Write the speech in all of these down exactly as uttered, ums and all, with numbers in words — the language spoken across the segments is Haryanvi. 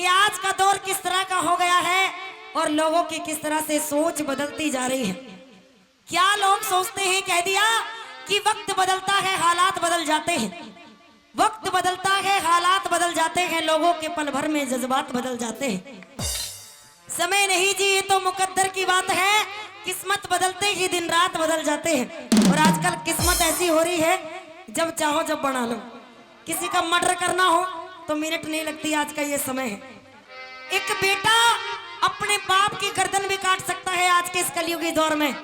आज का दौर किस तरह का हो गया है और लोगों की किस तरह से सोच बदलती जा रही है। क्या लोग सोचते हैं, कह दिया कि वक्त बदलता है, हालात बदल जाते हैं, वक्त बदलता है, हालात बदल जाते हैं, लोगों के पल भर में जज्बात बदल जाते हैं। समय नहीं जी, ये तो मुकद्दर की बात है, किस्मत बदलते ही दिन रात बदल जाते हैं। और आजकल किस्मत ऐसी हो रही है, जब चाहो जब बना लो। किसी का मर्डर करना हो तो मिनट नहीं लगती, आज का ये समय है। एक बेटा अपने बाप की गर्दन भी काट सकता है आज के इस कलयुगी दौर में,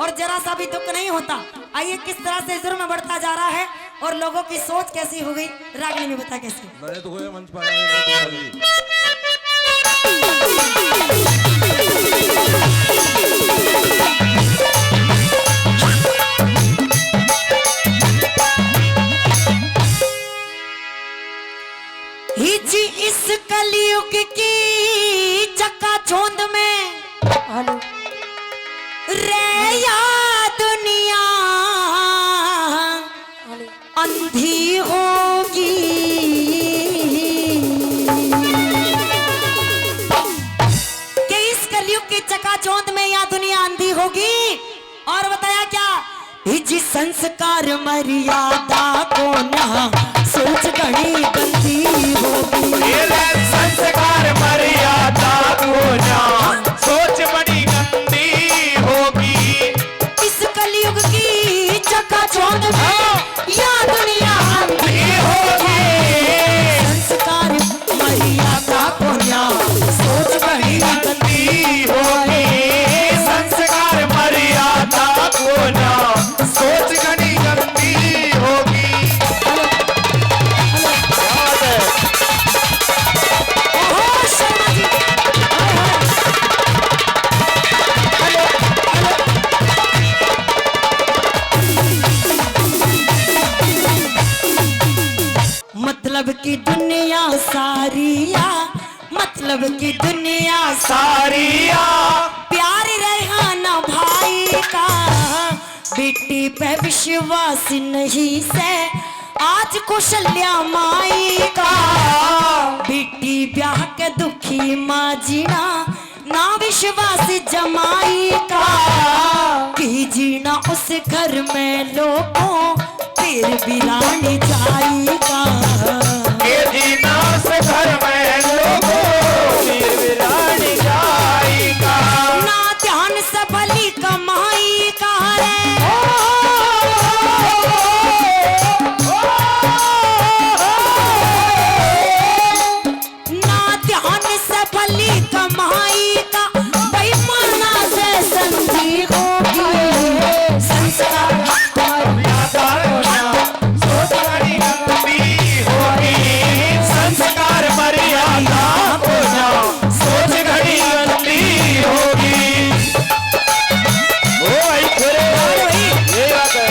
और जरा सा भी दुख नहीं होता। आइए, किस तरह से जुर्म बढ़ता जा रहा है और लोगों की सोच कैसी हो गई, रागनी में बता कैसी। बड़े तो हुए मंच पर आए हैं तुम्हारी। ही जी इस कलयुग की चकाचौंध में हेलो। रे या दुनिया हेलो। अंधी होगी। कि इस कलयुग की चकाचौंध में या दुनिया अंधी होगी। और बताया क्या? हिज संस्कार मर्यादा को ना सोच घणी गंदी होगी। ये ले संस्कार मर्यादा को ना सोच बड़ी गंदी होगी। इस कलयुग की चकाचौंध में हाँ। या दुनिया अंधी होगी। संस्कार मर्यादा को ना सोच घणी गंदी होगी। संस्कार मर्यादा को ना सोच घणी गंदी होगी। Hello, hello. क्या बात है। ओहो, Sharma ji. Hi, hi. Hello, hello. मतलब की दुनिया सारी या, मतलब की दुनिया सारी या। प्यार रहा ना भाई का, बेटी पे विश्वास नहीं से आज कौशल्या माई का। बेटी ब्याह के दुखी माँ जीना ना विश्वास जमाई का। की जीना उस घर में लोगों फिर बिरान जाएगा। के जीना उस घर में लोगों फिर बिरान जाएगा। ना ध्यान से भली कमाई का रे। ना ध्यान से भली कमाई का, बेईमाना से संगी होगी। संस्कार सोच घणी गंदी होगी। संस्कार मर्यादा को ना सोच घणी गंदी होगी। ओ भाई, छोरे, ये बात है।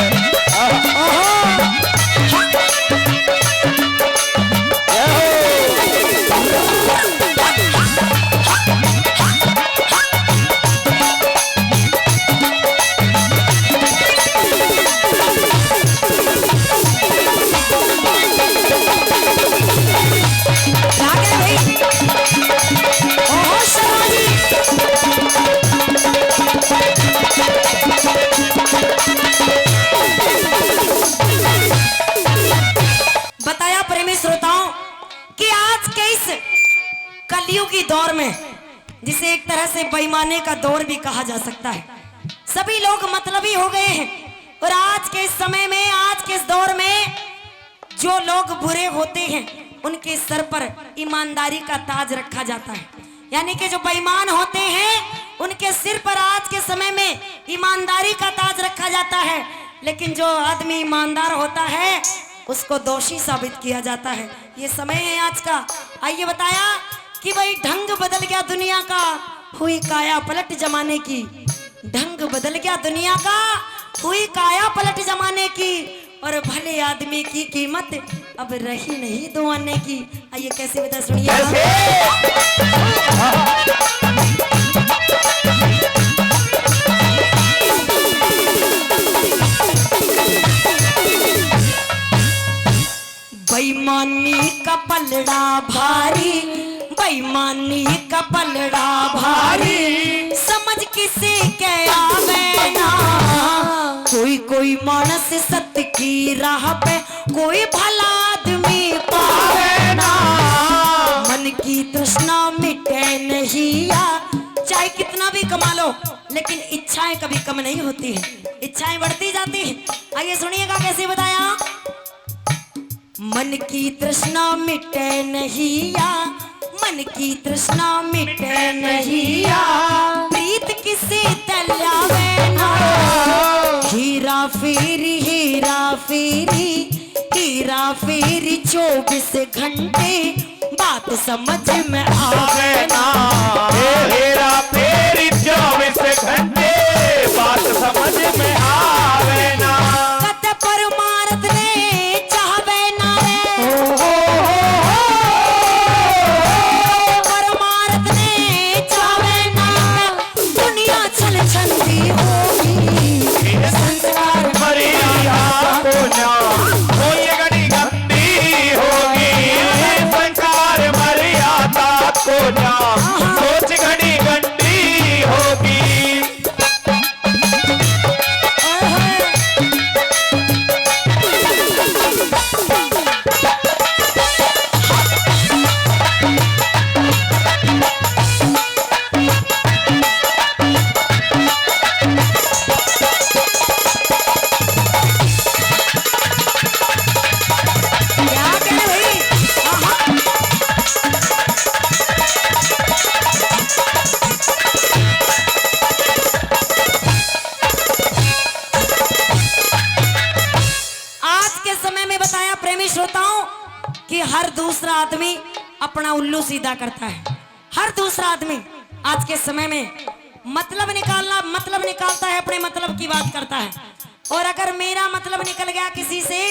आहा। बताया प्रेमी श्रोताओं कि आज के इस कलयुगी दौर में, जिसे एक तरह से बेईमानी का दौर भी कहा जा सकता है, सभी लोग मतलबी हो गए हैं। और आज के इस समय में, आज के इस दौर में जो लोग बुरे होते हैं, उनके सर पर ईमानदारी का ताज रखा जाता है। यानी कि जो बेईमान होते हैं, उनके सिर पर आज के समय में ईमानदारी का ताज रखा जाता है, लेकिन जो आदमी ईमानदार होता है, उसको दोषी साबित किया जाता है। ये समय है आज का। आइए बताया कि भाई, ढंग बदल गया दुनिया का, हुई काया पलट जमाने की। ढंग बदल गया दुनिया का, हुई काया पलट जमाने की। और भले आदमी की कीमत अब रही नहीं दो आने की। आइए, कैसे बता, सुनिए। कैसे? बेईमानी का पलड़ा भारी, बेईमानी मानी का पलड़ा भारी, समझ किसे के आवे ना। कोई कोई मानस सत की राह पे, कोई भला आदमी पावे ना। मन की तृष्णा मिटे नहीं या, चाहे कितना भी कमा लो, लेकिन इच्छाएं कभी कम नहीं होती हैं, इच्छाएं बढ़ती जाती हैं। आइए सुनिएगा कैसे बताया। मन की तृष्णा मिटे नहीं या, मन की तृष्णा मिटे नहीं या, प्रीत किसे तै ल्यावे ना। हीरा फेरी, हीरा फेरी, हीरा फेरी चौबीस घंटे, बात समझ में आवे ना। ए हेरा फेरी चौबीस घंटे, बात समझ में आवे ना। कत परमारथ ने चाहवे ना रे। ओ हो हो हो। परमारथ ने चाहवे ना। दुनिया छल छंदी होगी। ये संसार मर्यादा को ना। ओ ये घड़ी गंदी होगी। ये संसार मर्यादा को ना। सोच घड़ी गंदी होगी। आज के समय में बताया प्रेमी श्रोताओं कि हर दूसरा आदमी अपना उल्लू सीधा करता है। हर दूसरा आदमी आज के समय में मतलब निकालना, मतलब निकालता है, अपने मतलब की बात करता है। और अगर मेरा मतलब निकल गया किसी से,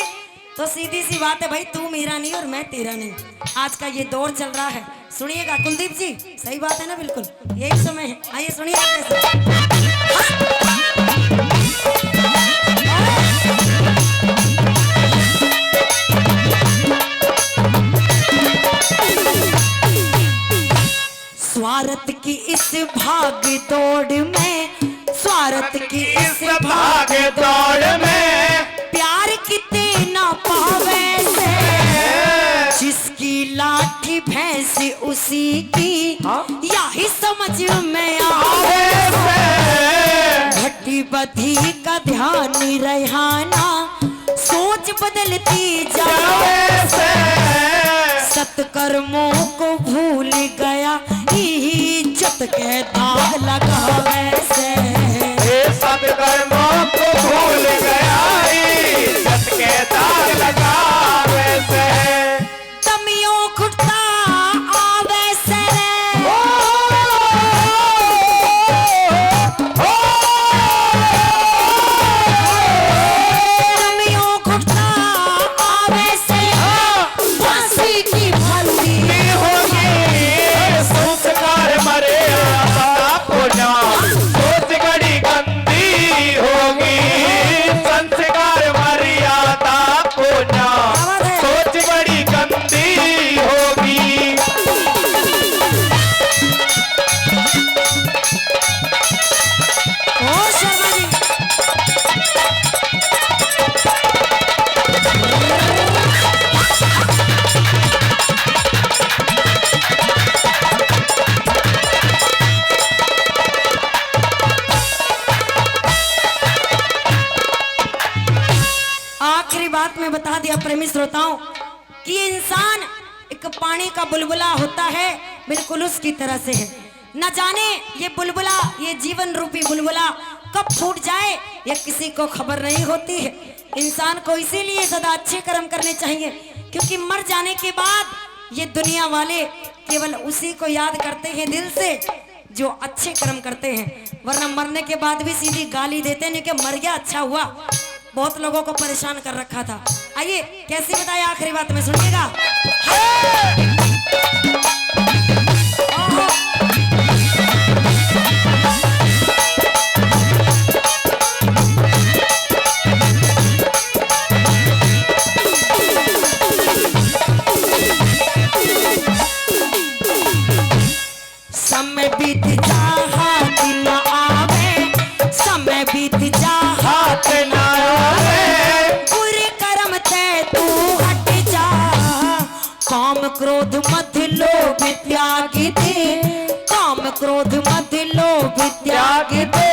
तो सीधी सी बात है भाई, तू मेरा नहीं और मैं तेरा नहीं। आज का ये दौर चल रहा है। सुनिएगा कुलदीप जी, सही बात है ना, बिल्कुल यही समय है। आइए सुनिए कैसे। स्वार्थ की इस भाग दौड़ में, स्वार्थ की इस भाग दौड़ में प्यार किते ना पावे से, जिसकी लाठी भैंस उसी की, हाँ? यही समझ में आवे से। घटी बधी का ध्यान रहना, सोच बदलती जावे से। सत्कर्मों को भूल गया, इज्जत के दाग लगावे से। ये सत्कर्मों को भूल गया, इज्जत के दाग लगावे से। तमियों खुटता आवे से रे। ओ, ओ, ओ, तमियों खुटता आवे से। फांसी की फांसी होगी, संस्कार मर्यादा को ना, सोच घड़ी गंदी होगी, संस्कार मर्यादा को ना, सोच बड़ी गंदी होगी। ओ शर्मा जी। आखिरी बात मैं बता दिया प्रेमी श्रोताओं कि इंसान एक पानी का बुलबुला होता है, बिल्कुल उसकी तरह से है। न जाने ये बुलबुला, ये जीवन रूपी बुलबुला कब फूट जाए, ये किसी को खबर नहीं होती है। इंसान को इसीलिए सदा अच्छे कर्म करने चाहिए, क्योंकि मर जाने के बाद ये दुनिया वाले केवल उसी को याद करते हैं दिल से, जो अच्छे कर्म करते हैं, वरना मरने के बाद भी सीधी गाली देते हैं, नहीं कि मर गया, अच्छा हुआ। बहुत लोगों को परेशान कर रखा था। आइए, कैसी बताए आखिरी बात में, सुनिएगा। बीत जा, हाथ न आवे, समय बीत जा, हाथ न आवे। बुरे कर्म तै तू हट जा। काम क्रोध मद लोभ त्याग दे, काम क्रोध मद लोभ त्याग दे।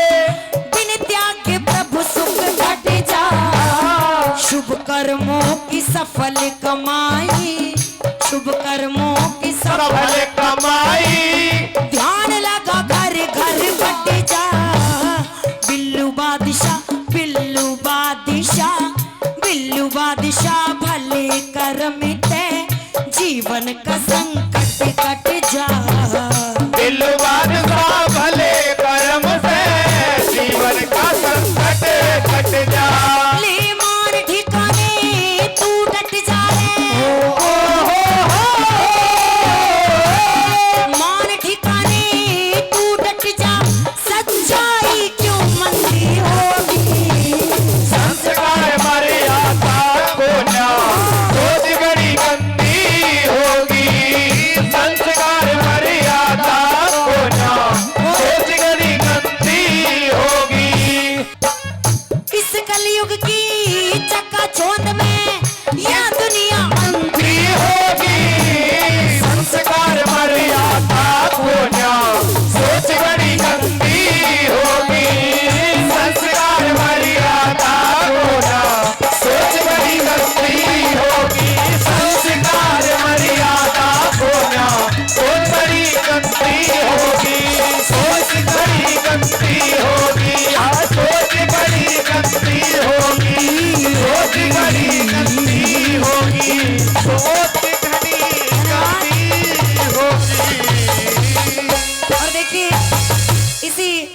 बिन त्याग के प्रभु सुख घट जा। शुभ कर्मों की सफल कमाई, शुभ कर्मों की सफल कमाई। ध्यान लगा घर घर बट जा। बिल्लू बादशाह, बिल्लू बादशाह, बिल्लू बादशाह भले कर्म तै जीवन का संकट कट जा। बिल्लू बादशाह भले कर्म से जीवन का संकट कट जा। ले मान ठिकाने तू डट जा रे। ओ, ओ, ओ, ओ, ओ। मान ठिकाने तू डट जा, सच्चाई क्यों मंदी होगी। संस्कार मर्यादा कोन्या, सोच घणी गंदी होगी। संस्कार मर्यादा कोन्या, सोच घणी गंदी होगी। इस कलयुग की चकाचौंध में या दुनिया अंधी होगी। संस्कार मर्यादा कोन्या, सोच बड़ी गंदी होगी। संस्कार मर्यादा कोन्या, सोच बड़ी गंदी होगी। संस्कार मर्यादा कोन्या, सोच बड़ी गंदी होगी। सोच बड़ी गंदी होगी। हाँ, सोच बड़ी गंदी होगी। सोच बड़ी गंदी होगी। सोच घणी गंदी होगी। और देखिए, इसी